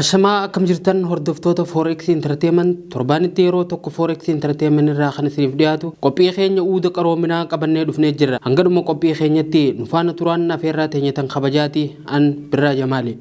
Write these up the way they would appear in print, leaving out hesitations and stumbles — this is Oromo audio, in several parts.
Ashamaa akkam jirtan hordoftoota Forex Entertainment torbaanitti yeroo tokko Forex Entertainment irraa kan isiniif dhiyaatu qophii keenya uuda qaroominaa qabannee dhufnee jirra. Hangadhuma qophii keenyatti nu faana turaan afeerraa teenya tan kabajaati an Birraa Jamaali.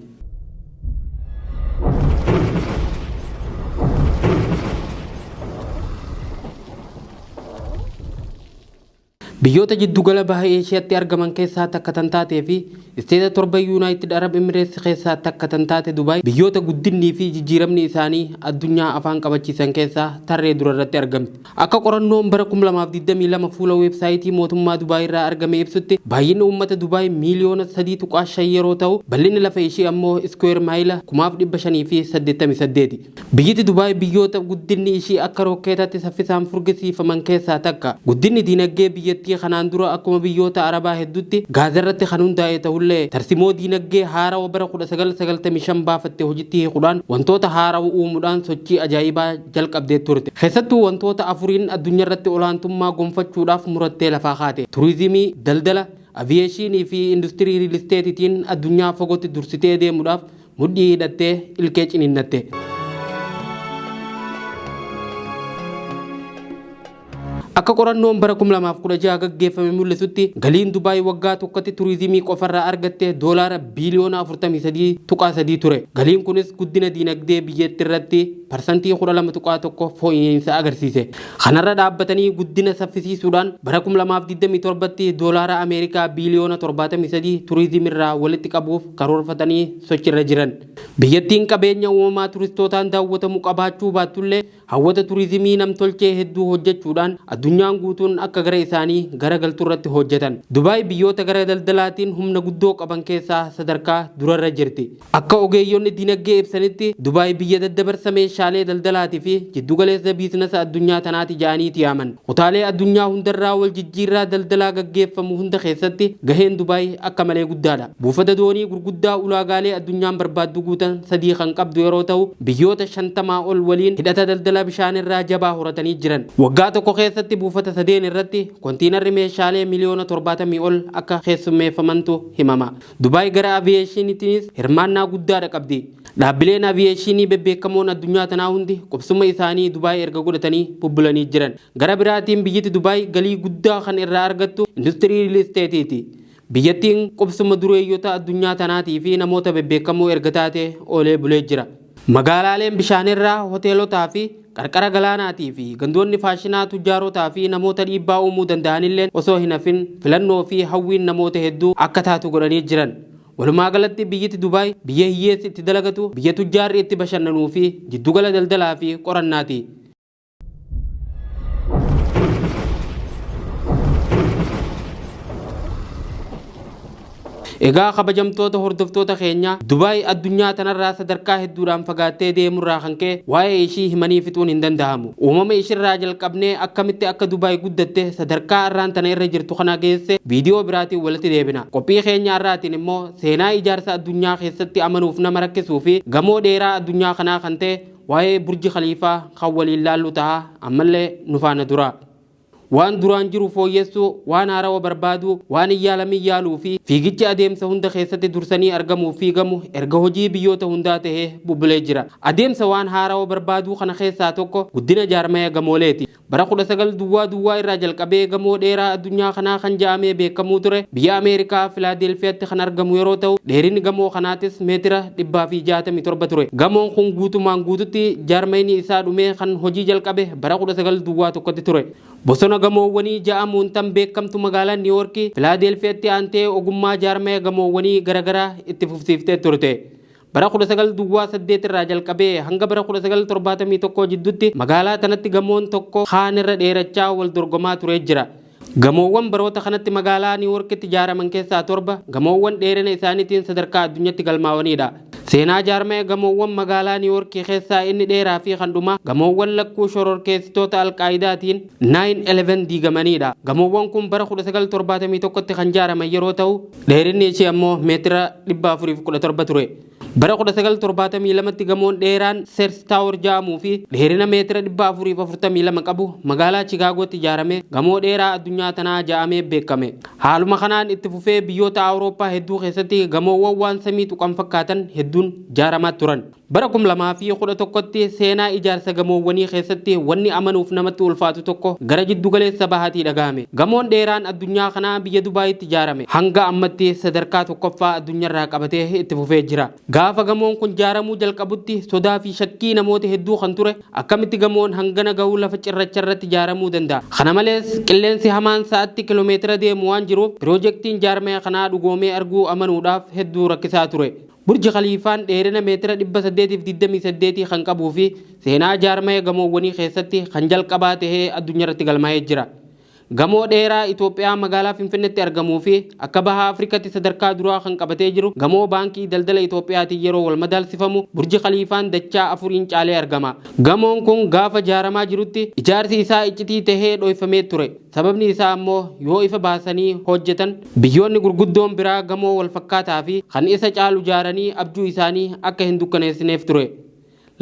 Biyyoota jiddugala baha Eeshiyaatti argaman keessaa takka tan taatee fi isteeta torba Yuunaayitid Arab Emireets keessaa takka tan taate Dubaay biyyoota guddinnii fi jijjiiramni isaanii addunyaa afaan qabachiisan keessaa tarree durarratti argamti. Akka qorannoon bara 2022 fuula weebsaayitii mootummaa Dubaay irraa argame ibsutti baay'inni uummata Dubaay miiliyoona 3.5 yeroo ta'u bal'inni lafa ishii ammoo iskuweer maayila 5,588. Biyyiti Dubaay biyyoota guddinni ishii akka rookkeetaatti saffisaan furgisiifaman keessaa takka. Guddinni diinagdee biyyattii kanaan dura akkuma biyyoota Arabaa hedduutti gaazarratti kan hundaa'e ta'ullee tarsimoo diinagdee haarawa bara 1995 baafatte hojitti hiikuudhaan wantoota haarawa uumuudhaan sochii ajaa'ibaa jalqabdee turte. Keessattuu wantoota afuriin addunyaarratti olaantummaa gonfachuudhaaf murattee lafaa kaate. Turizimii, daldala, aviyeeshinii fi industirii riilisteetiitiin addunyaa fagootti dursitee deemuudhaaf mudhii hidhattee ilkee ciniinnatte. Akka qorannoon bara 2016 gaggeeffame mul'isutti galiin Dubaay waggaa tokkotti turizimii qofarraa argatte doolaara biiliyoona 43.3 ture. Galiin kunis guddina diinagdee biyyattii irratti parsantii 12.1 fooyya'insa agarsiise. Kanarra dhaabbatanii guddina saffisiisuudhaan bara 2027tti doolaara Ameerikaa biiliyoona 73 turizimirraa walitti qabuuf karoorfatanii sochiirra jiran. Biyyattiin qabeenya uumamaa turistootaan daawwatamu qabaachuu baattullee hawwata turizimii namtolchee hedduu hojjechuudhaan addunyaan guutuun akka gara isaanii gara galturratti hojjetan. Dubaay biyyoota gara daldalaatiin humna guddoo qaban keessaa sadarkaa durarra jirti. Akka ogeeyyonni dinagdee ibsanitti Dubaay biyya daddabarsa meeshaalee daldalaatii fi jiddugaleessa biizinasa addunyaa tanaati jedhaniiti yaaman. Kutaalee addunyaa hundarraa wal jijjiirraa daldalaa gaggeeffamu hunda keessatti gaheen Dubaay akka malee guddaadha. Buufata doonii gurguddaa ulaagaalee addunyaan barbaaddu guutan sadii kan qabdu yeroo ta'u biyyoota 50 ol waliin hidhata daldala bishaanirraa jabaa horatanii jiran. Waggaa tokko keessatti buufata sadeen irratti kontiinarri meeshaalee miliyoona 70 ol akka keessummeeffamantu himama. Dubaay gara aviyeeshiniitiinis hirmaannaa guddaadha qabdi. Dhaabbileen aviyeeshinii bebbeekamoon addunyaa tanaa hundi qubsuma isaanii Dubaay erga godhatanii bubbulanii jiran. Gara biraatiin biyyiti Dubaay galii guddaa kan irraa argattu industirii riil isteetiiti. Biyyattiin qubsuma dureeyyota addunyaa tanaatii fi namoota bebbeekamoo erga taate oolee bulee jira. Magaalaaleen bishaanirraa, hoteelotaa fi qarqara galaanaatii fi gandoonni faashinaa tujjaarotaa fi namoota dhiibbaa uumuu danda'anilleen osoo hin hafin filannoo fi hawwiin namoota hedduu akka taatu godhanii jiran. Walumaa galatti biyyiti Dubaay biyya hiyyeessi itti dalagatu, biyya tujjaarri itti bashannanuu fi jiddugala daldalaa fi qorannaati. Egaa kabajamtoota hordoftoota keenya Dubaay addunyaa tanarraa sadarkaa hedduudhaan fagaattee deemurraa kan ka'e waa'ee ishii himanii fixuun hin danda'amu. Uumama ishirraa jalqabnee akkamitti akka Dubaay guddatte sadarkaa arraan tana irra jirtu kana geesse viidiyoo biraatiin walitti deebina. Qophii keenya arraatiin immoo seenaa ijaarsa addunyaa keessatti amanuuf nama rakkisuu fi gamoo dheeraa addunyaa kanaa kan ta'e waa'ee Burji Khaliifaa kan waliin laallu ta'a ammallee nu faana dura. Waan duraan jiru fooyyessuu, waan haarawa barbaaduu, waan hin yaalamin yaaluu fi fiigichi adeemsa hunda keessatti dursanii argamuuf fiigamu erga hojii biyyoota hundaa tahee bubbulee jira. Adeemsa waan haarawa barbaaduu kana keessaa tokko guddina jaarmaya gamooleeti. Bara 19 duwwaa duwwaa irraa jalqabee gamoo dheeraa addunyaa kanaa kan ja'amee beekamuu ture biyya Ameerikaa Filaadelfiyatti kan argamu yeroo ta'u dheerinni gamoo kanaatis meetira 167 ture. Gamoon kun guutumaan guututti jaarmayni isaa dhumee kan hojii jalqabe bara 19 duwwaa tokkotti ture. Bosona gamoowwanii ja'amuun tan beekamtu magaalaan Niiwoorki Filaadelfiyatti aantee ogummaa jaarmaya gamoowwanii garagaraa itti fufsiiftee turte. Bara 19 duwwaa 8 irraa jalqabee hanga bara 1971 jidduutti magaalaa tanatti gamoon tokko kaan irra dheerachaa wal dorgomaa turee jira. Gamoowwan baroota kanatti magaalaa Niiwoorkitti ijaaraman keessaa torba gamoowwan dheerina isaaniitiin sadarkaa addunyatti galmaa'aniidha. Seenaa jaarmaya gamoowwan magaalaa Niiwoorkii keessaa inni dheeraa fi kan dhumaa gamoowwan lakkuu shororkeessitoota Alqaayidaatiin 9/11 diigamaniidha. Gamoowwan kun bara 1971tti kan ijaaraman yeroo ta'u dheerinni ishee ammoo meetira 417 ture. Bara 1972tti gamoon dheeraan Sears Tower jedhamuu fi dheerina meetira 442 qabu magaalaa Chicaagootti ijaarame gamoo dheeraa addunyaa tanaa jedhamee beekame. Haaluma kanaan itti fufee biyyoota Awurooppaa hedduu keessatti gamoowwan waan samii tuqan fakkaatan hedduun ijaaramaa turan. Bara 2011tti seenaa ijaarsa gamoowwanii keessatti wanni amanuuf namatti ulfaatu tokko gara jiddu galeessa bahaatii dhagahame. Gamoon dheeraan addunyaa kanaa biyya Dubaayitti ijaarame hanga ammatti sadarkaa tokkoffaa addunyaarraa qabatee itti fufee jira. Gaafa gamoon kun ijaaramuu jalqabutti sodaa fi shakkii namoota hedduu kan ture akkamitti gamoon hangana gahuu lafa cirracha irratti ijaaramuu danda'a? Kana malees qilleensi hamaan sa'atti kiloomeetira deemu waan jiruuf piroojeektiin ijaarame kanaa dhugoomee arguu amanuudhaaf hedduu rakkisaa ture. Burji Khaliifaan dheerina meetira 828 kan qabuu fi seenaa ijaarame gamoowwanii keessatti kan jalqabaa tahee addunyaarratti galmaa'ee jira. Gamoo dheeraa Itoophiyaa magaalaa Finfinneetti argamuu fi akka baha Afrikaatti sadarkaa duraa kan qabatee jiru gamoo baankii daldala Itoophiyaatiin yeroo wal madaalsifamu Burji Khaliifaan dachaa afuriin caalee argama. Gamoon kun gaafa ijaaramaa jirutti ijaarsi isaa iccitii tahee dhoyfamee ture. Sababni isaa ammoo yoo ifa baasanii hojjetan biyyoonni gurguddoon biraa gamoo wal fakkaataa fi kan isa caalu ijaaranii abjuu isaanii akka hin dukkaneessineef ture.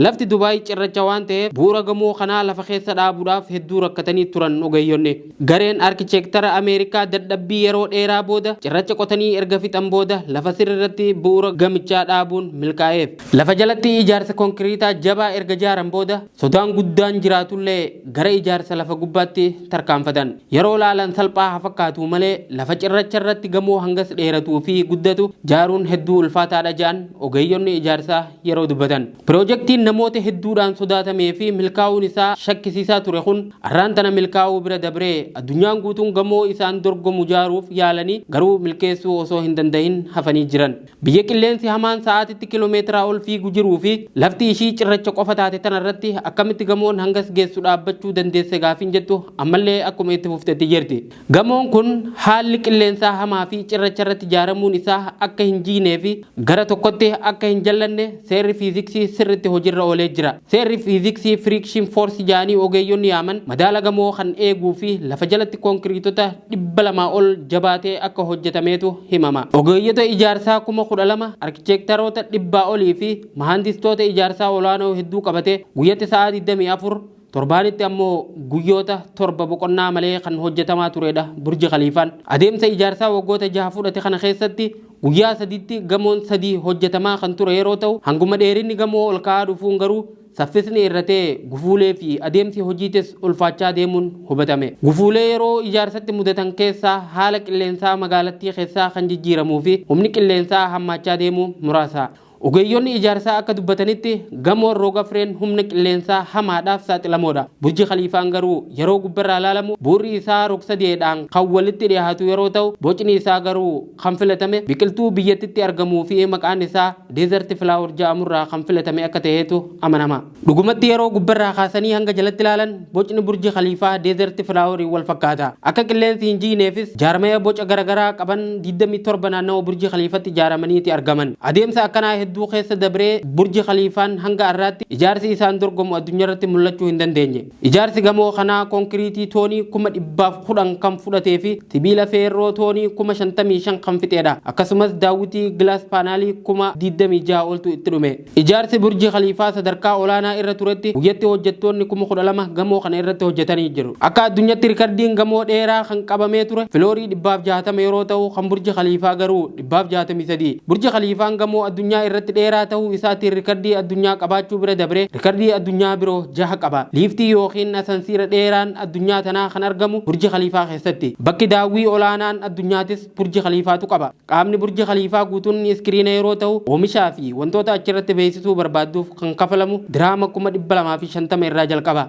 Lafti Dubaay cirracha waan ta'eef bu'uura gamoo kanaa lafa keessa dhaabuudhaaf hedduu rakkatanii turan ogeeyyonni. Gareen arkitekteera Ameerikaa dadhabbii yeroo dheeraa booda cirracha qotanii erga fixan booda lafa sirriirratti bu'uura gamichaa dhaabuun milkaa'eef. Lafa jalatti ijaarsa konkiriitaa jabaa erga ijaaran booda sodaan guddaan jiraatullee gara ijaarsa lafa gubbaatti tarkaanfatan. Yeroo laalan salphaa haa fakkaatu malee lafa cirracha irratti gamoo hangas dheeratuu fi guddatu ijaaruun hedduu ulfaataadha jedhan ogeeyyonni ijaarsaa yeroo dubbatan. Piroojeektiin namoota hedduudhaan sodaatamee fi milkaa'uun isaa shakkisiisaa ture kun arraan tana milkaa'uu bira dabree addunyaan guutuun gamoo isaan dorgomu ijaaruuf yaalanii garuu milkeessuu osoo hin danda'in hafanii jiran. Biyya qilleensi hamaan sa'aatitti kiloomeetiraa ol fiigu jiruu fi lafti ishii cirracha qofa taate tanarratti akkamitti gamoon hangas geessu dhaabbachuu dandeesse gaafiin jettu ammallee akkuma itti fuftetti jirti. Gamoon kun haalli qilleensaa hamaa fi cirracha irratti ijaaramuun isaa akka hin jiinee fi gara tokkotti akka hin jallanne seerri fiiziksii sirriitti hojiirra oolee jira. Seerri fiiziksii friction force jedhanii ogeeyyonni yaaman madaala gamoo kan eeguu fi lafa jalatti konkiriitota 200 ol jabaatee akka hojjetameetu himama. Ogeeyyota ijaarsaa 12,000, arkitektaroota 100 olii fi mahandistoota ijaarsaa olaanoo hedduu qabatee guyyatti sa'aa 24, torbaanitti ammoo guyyoota 7 boqonnaa malee kan hojjetamaa turedha Burji Khaliifaan. Adeemsa ijaarsaa waggoota 6 fudhate kana keessatti guyyaa sadiitti gamoon 3 hojjetamaa kan ture yeroo ta'u hanguma dheerinni gamoo ol ka'aa dhufuun garuu saffisni irratee gufuulee fi adeemsi hojiitis ulfaachaa deemuun hubatame. Gufuulee yeroo ijaarsatti mudatan keessaa haala qilleensaa magaalattii keessaa kan jijjiiramuu fi humni qilleensaa hammaachaa deemuu muraasa. Ogeeyyonni ijaarsaa akka dubbatanitti gamoon roga fireen humna qilleensaa hamaadhaaf saaxilamoodha. Burji Khaliifaan garuu yeroo gubbarraa ilaalamu bu'uurri isaa rog-sadeedhaan kan walitti dhiyaatu yeroo ta'u bocni isaa garuu kan filatame biqiltuu biyyattitti argamuu fi maqaan isaa Desert Flower jedhamurraa kan filatame akka ta'etu amanama. Dhugumatti yeroo gubbarraa kaasanii hanga jalatti ilaalan bocni Burji Khaliifaa Desert Flower wal fakkaata. Akka qilleensi hin jiineefis jaarmaya boca garaagaraa qaban 27 naannawa Burji Khaliifatti ijaaramaniiti argaman. Adeemsa akkanaa hedduu keessa dabree Burji Khaliifaan hanga har'aatti ijaarsi isaan dorgomu addunyaarratti mul'achuu hin dandeenye. Ijaarsi gamoo kanaa konkiriitii toonii 110,000 kan fudhatee fi sibiila feerroo toonii 55,000 kan fixedha. Akkasumas daawwitii gilaas paanaalii 26,000 oltu itti dhume. Ijaarsi Burji Khaliifaa sadarkaa olaanaa irra turetti guyyatti hojjettoonni 12,000 gamoo kana irratti hojjetanii jiru. Akka addunyaatti rikardiin gamoo dheeraa kan qabamee ture filoorii 160 yeroo ta'u kan Burji Khaliifaa garuu 163. Burji Khaliifaan gamoo addunyaa irratti dheeraa ta'uu isaatiin rikardii addunyaa qabaachuu bira dabree rikardii addunyaa biroo 6 qaba. Liiftii yookiin asansiira dheeraan addunyaa tanaa kan argamu Burji Khaliifaa keessatti. Bakki daawwii olaanaan addunyaatis Burji Khaliifaatu qaba. Qaamni Burji Khaliifaa guutuun iskiriina yeroo ta'u oomishaa fi wantoota achirratti beeksisuu barbaadduuf kan kafalamu diraama 250,000 irraa jalqaba.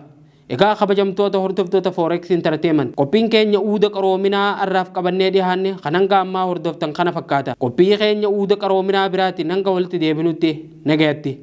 Egaa kabajamtoota hordoftoota Forex Entertainment, qophiin keenya uuda qaroominaa har'aaf qabannee dhiyaanne kan hanga ammaa hordoftan kana fakkaata. Qophii keenya uuda qaroominaa biraatiin hanga walitti deebinutti nagayatti.